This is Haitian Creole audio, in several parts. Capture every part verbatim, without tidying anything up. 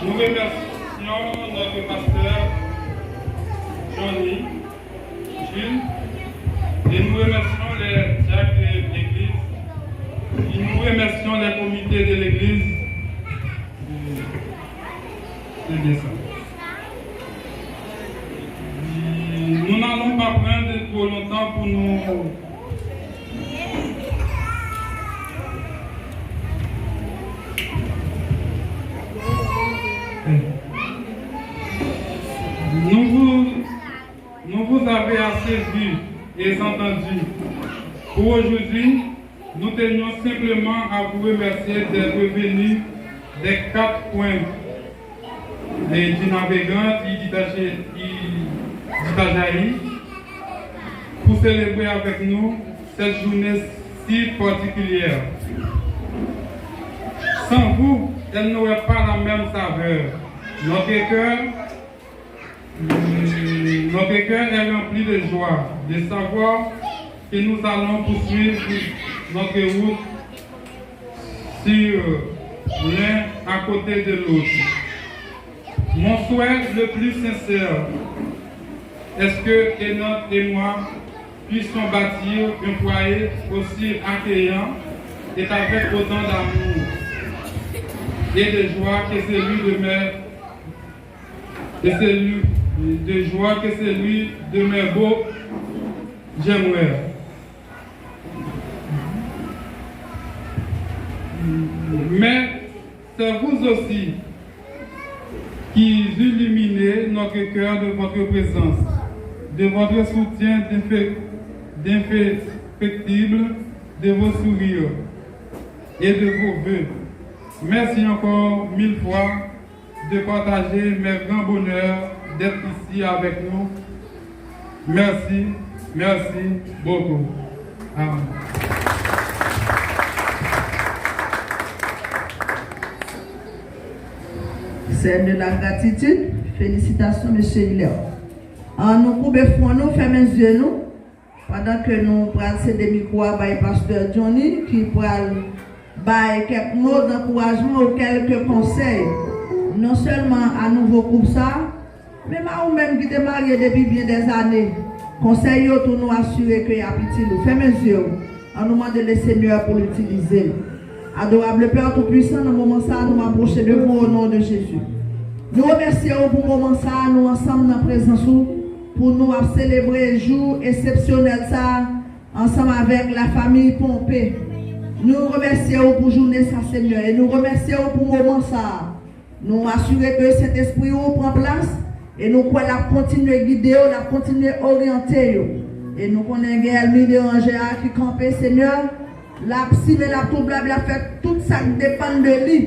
Nous remercions notre pasteur Johnny Gilles et nous remercions les diacres de l'église et nous remercions les comités de l'église. C'est bien ça. Nous n'allons pas prendre trop longtemps pour nous Nous vous, nous vous avez assez vu et entendu. Pour aujourd'hui, nous tenions simplement à vous remercier d'être venus des quatre coins et du Navégan, et du Taché-, et du Tajahi, pour célébrer avec nous cette journée si particulière. Sans vous, elle n'aurait pas la même saveur. Notre cœur, notre cœur est rempli de joie de savoir que nous allons poursuivre notre route sur l'un à côté de l'autre. Mon souhait le plus sincère Est-ce que Kenan et moi puissions bâtir un foyer aussi accueillant et avec autant d'amour et de joie que celui de mes, et celui, de joie que celui de mes beaux J'aimerais. Mais c'est vous aussi qui illuminez notre cœur de votre présence, de votre soutien d'infec-, d'infectible, de vos sourires et de vos vœux. Merci encore mille fois de partager mes grands bonheurs d'être ici avec nous. Merci, merci beaucoup. Amen. Scène de la gratitude. Félicitations, Monsieur Hilaire. An nou koube fwon nou, fèmen zye nou, pandan ke nou pral sede mikwo a bay Pastè Johnny ki pral bay kèk mo dankourajman ou kèlke konsèy, non sèlman a nouvo koup sa, men a ou menm ki te marye depi byen dèzane. Konsèy yo tou nou asire ke y ap itil ou. Fèmen zye w. An nou mande Lesenyè pou l itilize l. Adorable Père Tout-Puissant, nan moman sa a, nou apwoche devan w o non de Jezi. Nou remèsye w pou moman sa a, nou ansanm nan prezans ou, pou nou ap selebre jou eksepsyonèl sa a, ansanm avèk lafanmi Ponpe. Nou remèsye w pou jounen sa, Senyè, e nou remèsye w pou moman sa a. Nou asire ke Sentespri ou pran plas e nou kwè l ap kontinye gide yo, l ap kontinye oryante yo. E nou konnen gen ènmi deranje a ki kanpe, Senyè, l ap simen, l ap twouble, l ap fè tout sa k depann de li,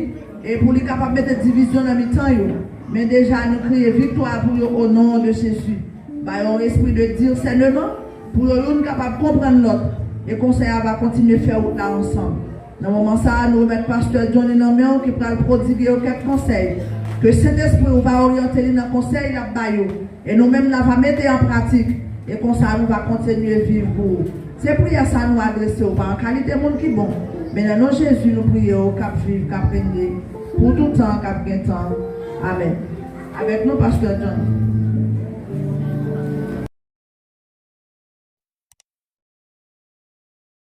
e pou li kapab mete divizyon nan mitan yo. Men deja nou kriye viktwa pou yo o non de Jezi. Ba yo yon espri de disèneman pou yo youn kapab konprann lòt, e konsèy a va kontinye fè wout la ansanm. Nan moman sa a, nou remèt Pastè Johnny nan men w ki pral pwodige yo kèk konsèy. Ke Sentespri ou va oryante li nan konsèy l ap ba yo. E nou menm n a va mete an pratik. E konsa nou va kontinye viv pou ou. Se priyè sa nou adrese w pa an kalite moun ki bon. Men nan non Jezi nou priye w k ap viv, k ap renye pou tout tan k ap gen tan. Amèn. Avèk nou, Pastè Johnny.